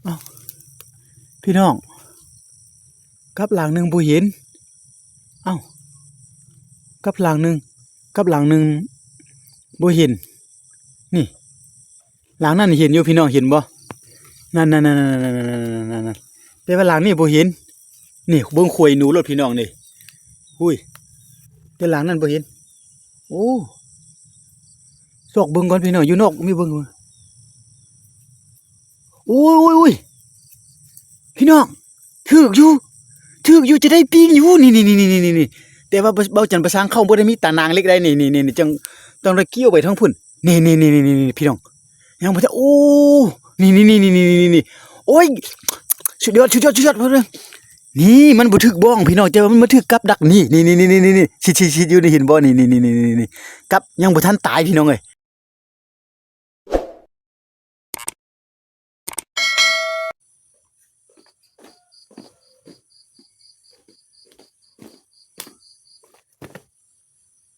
ເອົ້າ ພີ່ນ້ອງ ກັບຫຼັງໜຶ່ງບໍ່ເຫັນ. ເອົ້າ ກັບຫຼັງໜຶ່ງ ກັບຫຼັງໜຶ່ງບໍ່ເຫັນ. ນີ້ ຫຼັງນັ້ນເຫັນຢູ່ ພີ່ນ້ອງເຫັນບໍ່? ນັ້ນໆໆໆໆໆ ແຕ່ວ່າຫຼັງນີ້ບໍ່ເຫັນ. ນີ້ເບິ່ງຂວາຍໜູໂລດ ພີ່ນ້ອງນີ້. ຫຸ້ຍ ແຕ່ຫຼັງນັ້ນບໍ່ເຫັນ. ໂອ້ ຊອກເບິ່ງກ່ອນ ພີ່ນ້ອງ ຢູ່ນອກມີເບິ່ງ. ໂອ້ຍ ໂອ້ຍ ໂອ້ຍ ພີ່ນ້ອງ ຖືກຢູ່ ຖືກຢູ່ ຈະໄດ້ປີ້ງຢູ່. ນີ້ໆໆໆໆ ແຕ່ວ່າເບົາຈັນປະສັງເຂົາບໍ່ໄດ້ມີຕາໜ່າງເຫຼັກໃດ໋. ນີ້ໆໆ ຈັ່ງຕ້ອງໄດ້ກ້ຽວໄປທາງພຸ້ນ. ນີ້ໆໆໆ ພີ່ນ້ອງ ຍັງບໍ່ທັນ. ໂອ້ ນີ້ໆໆໆ ໂອ້ຍ ສຸດຍອດ ສຸດຍອດ ສຸດຍອດ. ນີ້ມັນບໍ່ຖືກບ້ອງ ພີ່ນ້ອງ ແຕ່ວ່າມັນມາຖືກກັບດັກ. ນີ້ໆໆໆ ຊິດໆຢູ່ນີ້ ເຫັນບໍ່? ນີ້ໆໆໆ ກັບຍັງບໍ່ທັນຕາຍ ພີ່ນ້ອງເອີຍ.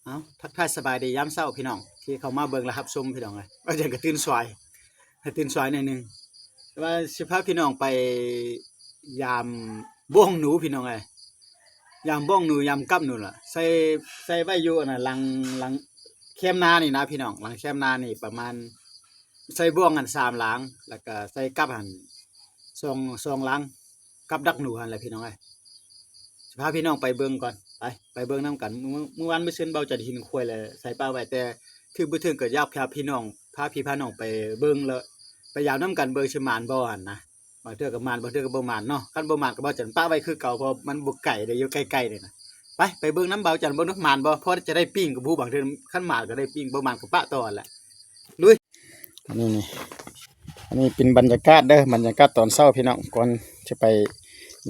ເອົ້າ ທັກທາຍສະບາຍດີຍາມເຊົ້າ ພີ່ນ້ອງ ທີ່ເຂົ້າມາເບິ່ງ ແລະ ຮັບຊົມ ພີ່ນ້ອງເອີຍ. ວ່າຈັ່ງກະຕື່ນສວາຍ ໃຫ້ຕື່ນສວາຍໜ້ອຍໜຶ່ງ ແຕ່ວ່າຊິພາພີ່ນ້ອງໄປຍາມບ້ອງໜູ ພີ່ນ້ອງເອີຍ. ຍາມບ້ອງໜູ ຍາມກັບໜູລະ ໃສ່ ໃສ່ໄວ້ຢູ່ອັນນັ້ນ ຫຼັງ ຫຼັງແຄມນານີ້ນະ ພີ່ນ້ອງ. ຫຼັງແຄມນານີ້ປະມານ ໃສ່ບ້ອງຫັ້ນສາມຫຼັງ ແລ້ວກະໃສ່ກັບຫັ້ນສອງ ສອງຫຼັງ ກັບດັກໜູຫັ້ນແຫຼະ ພີ່ນ້ອງເອີຍ. ຊິພາພີ່ນ້ອງໄປເບິ່ງກ່ອນ ໄປ ໄປເບິ່ງນຳກັນ. ມື້ ມື້ວານມື້ຊືນເບົາຈັນເຫັນຄວາຍແລ້ວໃສ່ປະໄວ້ ແຕ່ຖືກບໍ່ຖືກກະຢາກພາພີ່ນ້ອງ ພາພີ່ພານ້ອງໄປເບິ່ງ ແລ້ວໄປຢາມນຳກັນ ເບິ່ງຊິໝານບໍ່ຫັ້ນນະ. ບາງເທື່ອກະໝານ ບາງເທື່ອກະບໍ່ໝານເນາະ. ຄັນບໍ່ໝານກະເບົາຈັນປະໄວ້ຄືເກົ່າ ເພາະມັນບໍ່ໄກເດ້ ຢູ່ໃກ້ໆນີ້ນະ. ໄປ ໄປເບິ່ງນຳເບົາຈັນເບິ່ງດູ ໝານບໍ່ ພໍຈະໄດ້ປີ້ງກະບໍ່ຮູ້. ບາງເທື່ອຄັນໝານກະໄດ້ປີ້ງ ບໍ່ໝານກະປະຕໍ່ຫັ້ນແຫຼະ. ລຸຍ. ອັນນີ້ນີ້ ອັນນີ້ເປັນບັນຍາກາດເດີ ບັນຍາກາດຕອນເຊົ້າ ພີ່ນ້ອງ. ກ່ອນຈະໄປ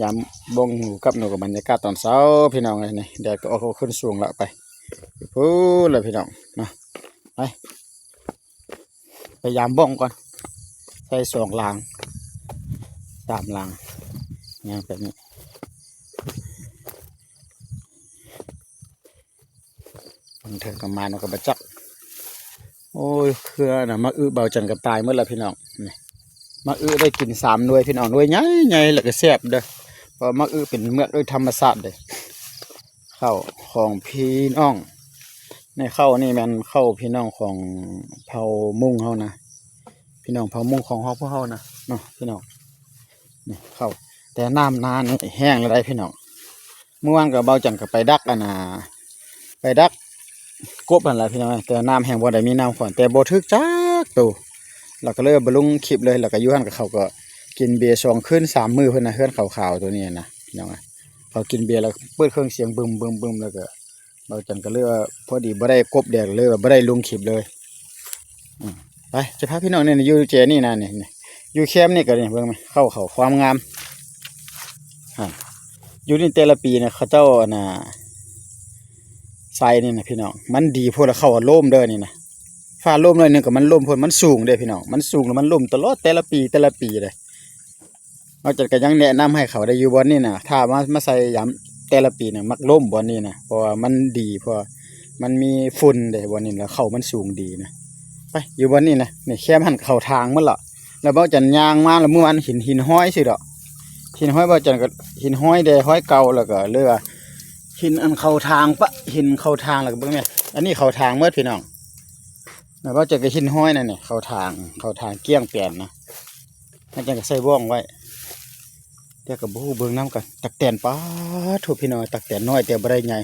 ຍາມບ້ອງໜູກັບໜູ ກະບັນຍາກາດຕອນເຊົ້າ ພີ່ນ້ອງເອີຍ. ນີ້ແດດກະອອກຂຶ້ນສູງລະ ໄປພຸ້ນລະ ພີ່ນ້ອງເນາະ. ໄປ ໄປຍາມບ້ອງກ່ອນ. ໃສ່ສອງຫຼັງ ສາມຫຼັງ ຍ່າງແບບນີ້. ບາງເທື່ອກະມານກະບໍ່ຈັກ. ໂອ້ຍ ເຄືອນະ ໝາກອຶເບົາຈັນກະຕາຍໝົດລະ ພີ່ນ້ອງ. ນີ້ ໝາກອຶໄດ້ກິນສາມໜ່ວຍ ພີ່ນ້ອງ ໜ່ວຍໃຫຍ່ໆ ແລ້ວກະແຊບເດີ ເພາະໝາກອຶເປັນໝາກອຶທຳມະຊາດເດ້. ເຂົ້າຂອງພີ່ນ້ອງ ໃນເຂົ້ານີ້ແມ່ນເຂົ້າພີ່ນ້ອງຂອງເຜົ່າມົ້ງເຮົານະ ພີ່ນ້ອງເຜົ່າມົ້ງຂອງເຮົາ ພວກເຮົານະເນາະ ພີ່ນ້ອງ. ນີ້ເຂົ້າ ແຕ່ນ້ຳນານີ້ແຫ້ງແລ້ວໃດ໋ ພີ່ນ້ອງ. ມື້ວານກະເບົາຈັນກະໄປດັກອັນນ່າ ໄປດັກກົບຫັ້ນລະ ພີ່ນ້ອງ. ແຕ່ນ້ຳແຫ້ງ ບໍ່ໄດ້ມີນ້ຳຂວັນ ແຕ່ບໍ່ຖືກຈັກໂຕ ລະກະເລີຍບໍ່ລົງຄລິບເລີຍ. ລະກະຢູ່ຫັ້ນກະເຂົາກະກິນເບຍສອງຄືນສາມມື້ພຸ້ນນະ ເຮືອນຂາວໆໂຕນີ້ນະ ພີ່ນ້ອງ. ເຂົາກິນເບຍລະເປີດເຄື່ອງສຽງບຶມໆໆ ລະກະ ເບົາຈັນກະເລີຍວ່າ ພໍດີບໍ່ໄດ້ກົບແດດ ເລີຍວ່າບໍ່ໄດ້ລົງຄລິບເລີຍ. ອືມ ໄປ ຈະພາພີ່ນ້ອງນີ້ ຢູ່ແຈນີ້ນະ ນີ້ ນີ້ ຢູ່ແຄມນີ້ກະນີ້ ເບິ່ງແມະ ເຂົ້າເຂົາຄວາມງາມ. ຫັ້ນ ຢູ່ນີ້ແຕ່ລະປີນະ ເຂົາເຈົ້າອັນນ່າ ໃສ່ນີ້ນະ ພີ່ນ້ອງ ມັນດີໂພດລະ ເຂົ້າໂລ້ມເດີນີ້ນະ. ຟ້າໂລ້ມໜ້ອຍໜຶ່ງກະມັນໂລ້ມໂພດ ມັນສູງເດ້ ພີ່ນ້ອງ ມັນສູງລະມັນໂລ້ມຕະຫຼອດ ແຕ່ລະປີ ແຕ່ລະປີເດ້. ເຮົາຈັດກະຍັງແນະນຳໃຫ້ເຂົາໄດ້ຢູ່ບ່ອນນີ້ນະ ຖ້າມາ ມາໃສ່ຍາມແຕ່ລະປີນະ ມັກລົ້ມບ່ອນນີ້ນະ ເພາະວ່າມັນດີ ເພາະວ່າມັນມີຝຸ່ນເດ້ບ່ອນນີ້ ແລ້ວເຂົ້າມັນສູງດີນະ. ໄປ ຢູ່ບ່ອນນີ້ນະ ນີ້ແຄມຫັ້ນເຂົ້າທາງໝົດລະ. ແລ້ວເບົາຈັນຍ່າງມາລະ ມື້ວານເຫັນຫີນຮອຍຊື່ດອກ ຫີນຮອຍ ເບົາຈັນກະ ຫີນຮອຍແດ່ ຮອຍເກົ່າ ແລ້ວກະເລີຍວ່າ ຫີນອັນເຂົ້າທາງປະ ຫີນເຂົ້າທາງ ແລ້ວກະເບິ່ງແມະ ອັນນີ້ເຂົ້າທາງໝົດ ພີ່ນ້ອງ. ແລ້ວເບົາຈັນກະເຫັນຮອຍນັ້ນນີ້ ເຂົ້າທາງ ເຂົ້າທາງກ້ຽງແປນນະ. ເຮົາຈັ່ງກະໃສ່ບ້ອງໄວ້ ແຕ່ກະບໍ່ຮູ້ ເບິ່ງນຳກັນ. ຕັກແຕນ ປາໂທ້ ພີ່ນ້ອງ ຕັກແຕນນ້ອຍແຕ່ບໍ່ໄດ້ໃຫຍ່.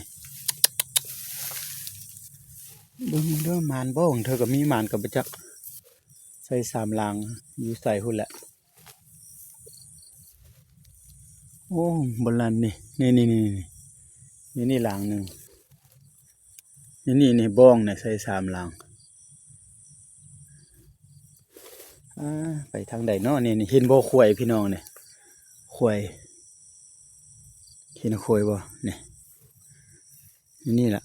ເບິ່ງເດີ ໝານບໍ່ ບາງເທື່ອກະມີ ໝານກະບໍ່ຈັກ. ໃສ່ສາມຫຼັງ ຢູ່ໃສພຸ້ນແຫຼະ. ໂອ້ ບ່ອນນັ້ນນີ້ ນີ້ໆໆ ນີ້ ນີ້ຫຼັງໜຶ່ງ. ນີ້ ນີ້ ນີ້ ບ້ອງນີ້ໃສ່ສາມຫຼັງ. ອ່າ ໄປທາງໃດເນາະ ນີ້ ນີ້ ເຫັນບໍ່ຄວາຍ ພີ່ນ້ອງ ນີ້ ຄວາຍ ເຫັນຄວາຍບໍ່ ນີ້ ນີ້ລະ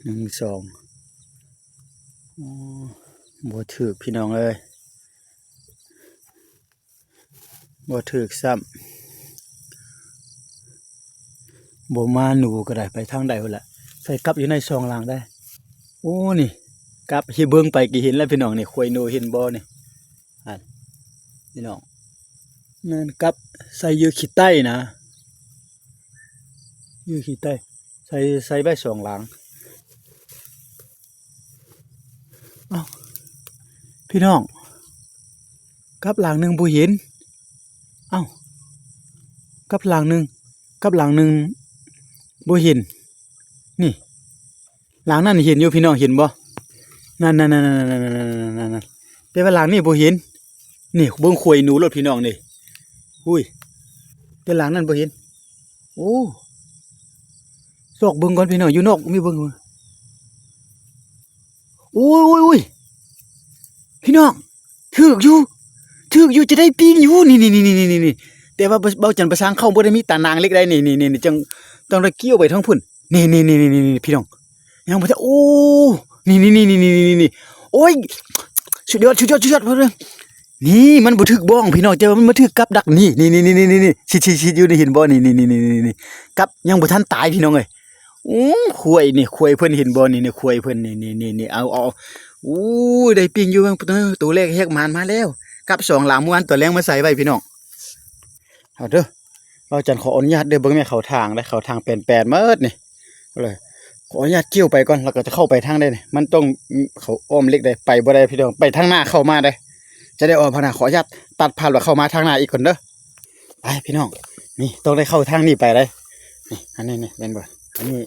ໜຶ່ງ ສອງ. ໂອ້ ບໍ່ຖືກ ພີ່ນ້ອງເອີຍ. ບໍ່ຖືກຊ້ຳ ບໍ່ມາໜູກະໄດ້ ໄປທາງໃດພຸ້ນລະ. ໃສ່ກັບຢູ່ໃນສອງຫຼັງໄດ໋. ໂອ້ ນີ້ ກັບ ເບິ່ງໄປກະເຫັນແລ້ວ ພີ່ນ້ອງ ນີ້ ຄວາຍໜູ ເຫັນບໍ່ນີ້ ຫັ້ນ ພີ່ນ້ອງ. ນັ້ນກັບໃສ່ຢູ່ຂີ້ໄຕ້ນະ ຢູ່ຂີ້ໄຕ້ ໃສ່ ໃສ່ໄວ້ສອງຫຼັງ. ເອົ້າ ພີ່ນ້ອງ ກັບຫຼັງໜຶ່ງບໍ່ເຫັນ. ເອົ້າ ກັບຫຼັງໜຶ່ງ ກັບຫຼັງໜຶ່ງບໍ່ເຫັນ. ນີ້ ຫຼັງນັ້ນເຫັນຢູ່ພີ່ນ້ອງ ເຫັນບໍ່? ນັ້ນໆໆໆໆໆ ແຕ່ວ່າຫຼັງນີ້ບໍ່ເຫັນ. ນີ້ເບິ່ງຂວາຍໜູໂລດພີ່ນ້ອງນີ້ ອຸ້ຍ ແຕ່ຫຼັງນັ້ນບໍ່ເຫັນ. ໂອ້ ຊອກເບິ່ງກ່ອນພີ່ນ້ອງ ຢູ່ນອກມີເບິ່ງ. ໂອ້ຍໆໆ ພີ່ນ້ອງ ຖືກຢູ່ ຖືກຢູ່ ຈະໄດ້ປີ້ງຢູ່ ນີ້ໆໆໆ ແຕ່ວ່າເບົາຈັນປະສາງເຂົ້າບໍ່ໄດ້ມີຕາໜ່າງເຫຼັກໃດ໋ ນີ້ໆໆ ຈັ່ງຕ້ອງໄດ້ກ້ຽວໄປທາງພຸ້ນ ນີ້ໆໆໆ ພີ່ນ້ອງ ຍັງບໍ່ທັນ ໂອ້ ນີ້ໆໆໆ ໂອ້ຍ ສຸດຍອດ ສຸດຍອດ ສຸດຍອດ ນີ້ມັນບໍ່ຖືກບ້ອງພີ່ນ້ອງ ແຕ່ວ່າມັນມາຖືກກັບດັກ ນີ້ໆໆໆ ຊິດໆໆຢູ່ ນີ້ເຫັນບໍ່ ນີ້ໆໆໆ ກັບຍັງບໍ່ທັນຕາຍພີ່ນ້ອງເອີຍ. ໂອ້ ຂວາຍນີ້ ຂວາຍເພິ່ນເຫັນບໍ່ ນີ້ ນີ້ ຂວາຍເພິ່ນ ນີ້ໆໆໆ ເອົາ ເອົາ ໂອ້ຍ ໄດ້ປີ້ງຢູ່ ໂຕແລກແຮກໝານມາແລ້ວ ກັບສອງຫຼັງ ມື້ວານຕອນແລງມາໃສ່ໄວ້ພີ່ນ້ອງ. ເອົາເດີ ເບົາຈັນຂໍອະນຸຍາດເດີ ເບິ່ງແມ່ ເຂົ້າທາງເດີ ເຂົ້າທາງແປນໆໝົດນີ້ ເອົາເລີຍ ຂໍອະນຸຍາດກ້ຽວໄປກ່ອນ ແລ້ວກໍຈະເຂົ້າໄປທາງໃດນີ້ ມັນຕ້ອງເຂົ້າອ້ອມເຫຼັກໃດ໋ ໄປບໍ່ໄດ້ພີ່ນ້ອງ ໄປທາງໜ້າເຂົ້າມາໄດ໋ ຈະໄດ້ອອກພານະ ຂໍອະນຸຍາດຕັດພາບແລ້ວເຂົ້າມາທາງໜ້າອີກກ່ອນເດີ. ໄປພີ່ນ້ອງ ນີ້ຕ້ອງໄດ້ເຂົ້າທາງນີ້ໄປເດ້ ນີ້ ອັນນີ້ນີ້ແມ່ນບໍ່ ອັນນີ້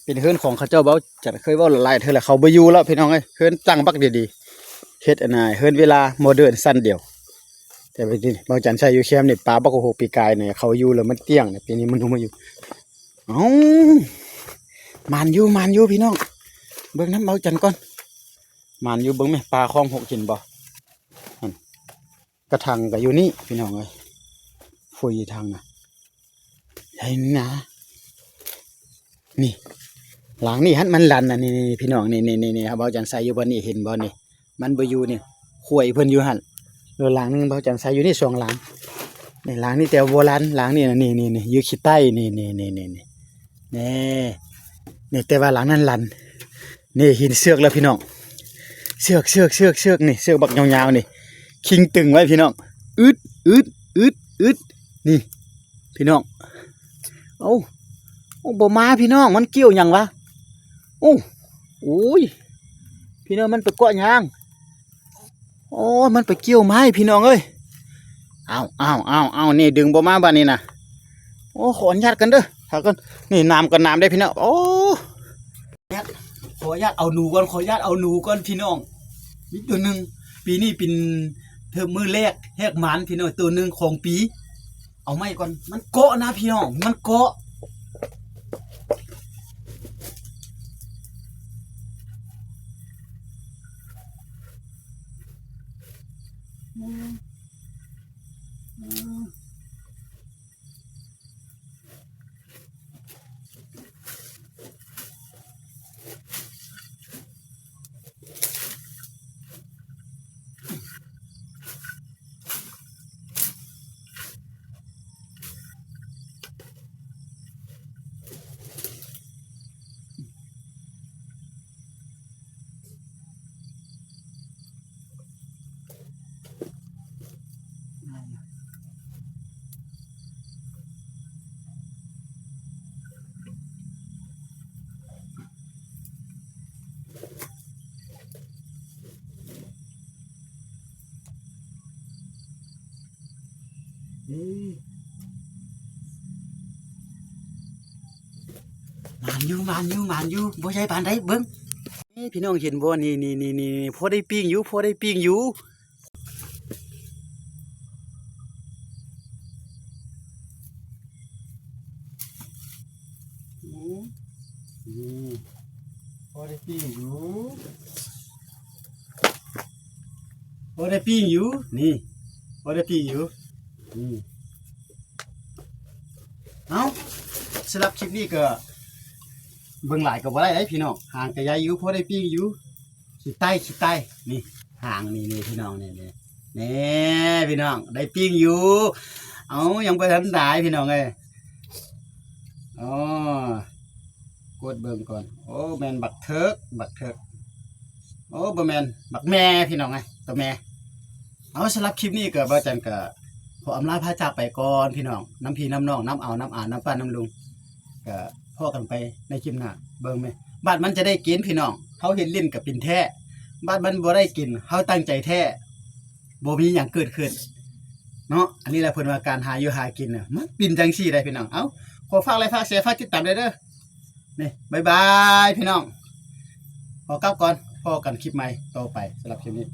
ເປັນເຮືອນຂອງເຂົາເຈົ້າ ເບົາຈັນເຄີຍເວົ້າຫຼາຍເທື່ອແລ້ວ ເຂົາບໍ່ຢູ່ແລ້ວພີ່ນ້ອງເອີຍ ເຮືອນຕັ້ງບັກດີໆ ເຮັດອັນນ່າ ເຮືອນວິລາໂມເດີນຊັ້ນດຽວ ແຕ່ວ່າເບົາຈັນໃສ່ຢູ່ແຄມນີ້ ປາບັກໂອ້ໂຫ ປີກາຍນີ້ເຂົາຢູ່ແລ້ວມັນກ້ຽງ ປີນີ້ມັນບໍ່ຢູ່. ເອົ້າ ໝານຢູ່ ໝານຢູ່ພີ່ນ້ອງ ເບິ່ງນຳເບົາຈັນກ່ອນ ໝານຢູ່ ເບິ່ງແມ່ ປາຄອງຫົກ ເຫັນບໍ່ ນັ້ນ ກະຖັງກໍຢູ່ນີ້ພີ່ນ້ອງເອີຍ ຟຸຍທາງນະ ໃຫຍ່ນະ ນີ້ ຫຼັງນີ້ຫັ້ນມັນຫຼັນນະ ນີ້ໆ ພີ່ນ້ອງ ນີ້ໆໆ ເບົາຈັນໃສ່ຢູ່ບ່ອນນີ້ ເຫັນບໍ່ນີ້ ມັນບໍ່ຢູ່ນີ້ ຂວາຍເພິ່ນຢູ່ຫັ້ນ ແລ້ວຫຼັງໜຶ່ງເບົາຈັນໃສ່ຢູ່ນີ້ສອງຫຼັງ ນີ້ຫຼັງນີ້ແຕ່ບໍ່ຫຼັນ ຫຼັງນີ້ນະ ນີ້ໆໆ ຢູ່ຂີ້ໄຕ້ ນີ້ໆໆໆ ນີ້ ນີ້ແຕ່ວ່າຫຼັງນັ້ນຫຼັນ ນີ້ເຫັນເຊືອກແລ້ວພີ່ນ້ອງ ເຊືອກ ເຊືອກ ເຊືອກ ເຊືອກ ນີ້ເຊືອກບັກຍາວໆນີ້ ຄິງຕຶງໄວ້ພີ່ນ້ອງ ອຶດ ອຶດ ອຶດ ອຶດ ນີ້ພີ່ນ້ອງ ເອົ້າ ໂອ້ ບໍ່ມາພີ່ນ້ອງ ມັນກ່ຽວຫຍັງວະ ໂອ້ ໂອ້ຍ ພີ່ນ້ອງ ມັນໄປເກາະຫຍັງ ໂອ້ ມັນໄປກ່ຽວໄມ້ພີ່ນ້ອງເອີຍ ອ້າວ ອ້າວ ອ້າວ ອ້າວ ນີ້ດຶງບໍ່ມາບາດນີ້ນະ ໂອ້ ຂໍອະນຸຍາດກ່ອນເດີ ຖ້າກ່ອນ ນີ້ໜາມກໍໜາມໄດ໋ພີ່ນ້ອງ ໂອ້ ຂໍອະນຸຍາດເອົາໜູກ່ອນ ຂໍອະນຸຍາດເອົາໜູກ່ອນພີ່ນ້ອງ ມີໂຕໜຶ່ງ ປີນີ້ເປັນເທີບມື້ແລກແຮກໝານພີ່ນ້ອງ ໂຕໜຶ່ງຂອງປີ ເອົາໄມ້ກ່ອນ ມັນເກາະນະພີ່ນ້ອງ ມັນເກາະ ໝານຢູ່ ໝານຢູ່ ໝານຢູ່ ບໍ່ໃຫຍ່ປານໃດ ເບິ່ງ ນີ້ພີ່ນ້ອງເຫັນບໍ່ ນີ້ໆໆໆ ພໍໄດ້ປີ້ງຢູ່ ພໍໄດ້ປີ້ງຢູ່ ອືມ ພໍໄດ້ປີ້ງຢູ່ ພໍໄດ້ປີ້ງຢູ່ ນີ້ ພໍໄດ້ປີ້ງຢູ່ ອືມ ເອົ້າ ສຳລັບຄລິບນີ້ກໍເບິ່ງຫຼາຍກໍບໍ່ໄດ້ເດ້ພີ່ນ້ອງ ຫ່າງໄກຢູ່ ພໍໄດ້ປີ້ງຢູ່ ຂີ້ໄຕ້ ຂີ້ໄຕ້ ນີ້ ຫາງນີ້ ນີ້ພີ່ນ້ອງ ນີ້ ນີ້ ນີ້ພີ່ນ້ອງ ໄດ້ປີ້ງຢູ່ ເອົ້າ ຍັງບໍ່ທັນຕາຍພີ່ນ້ອງເອີຍ ອໍ ກົດເບິ່ງກ່ອນ ໂອ້ ແມ່ນບັກເທີກ ບັກເທີກ ໂອ້ ບໍ່ແມ່ນ ບັກແມພີ່ນ້ອງເອີຍ ຕົວແມ ເອົາ ສຳລັບຄລິບນີ້ກໍ ເບົາຈັນກໍ ຂໍອຳລາພາຈາກໄປກ່ອນພີ່ນ້ອງ ນຳພີ່ນຳນ້ອງ ນຳອາວນຳອາ ນຳປ້ານຳລຸງ ກໍພໍ້ກັນໄປໃນຄລິບໜ້າ ເບິ່ງແມ້ ບາດມັນຈະໄດ້ກິນພີ່ນ້ອງ ເຮົາເຮັດຫຼິ້ນກໍເປັນແທ້ ບາດມັນບໍ່ໄດ້ກິນ ເຮົາຕັ້ງໃຈແທ້ ບໍ່ມີຫຍັງເກີດຂຶ້ນເນາະ. ອັນນີ້ແຫຼະເພິ່ນວ່າການຫາຢູ່ຫາກິນນະ ມັນເປັນຈັ່ງຊີ້ໄດ໋ພີ່ນ້ອງ. ເອົ້າ ຂໍຝາກໄລຄ໌ ຝາກແຊ ຝາກຕິດຕາມໄດ້ເດີ້. ນີ້ ບາຍບາຍພີ່ນ້ອງ ຂໍກັບກ່ອນ ພໍ້ກັນຄລິບໃໝ່ຕໍ່ໄປ. ສຳລັບຄລິບນີ້ ສະ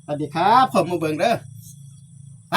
ຫວັດດີຄັບ ຂໍມາເບິ່ງເດີ້ ໄປ.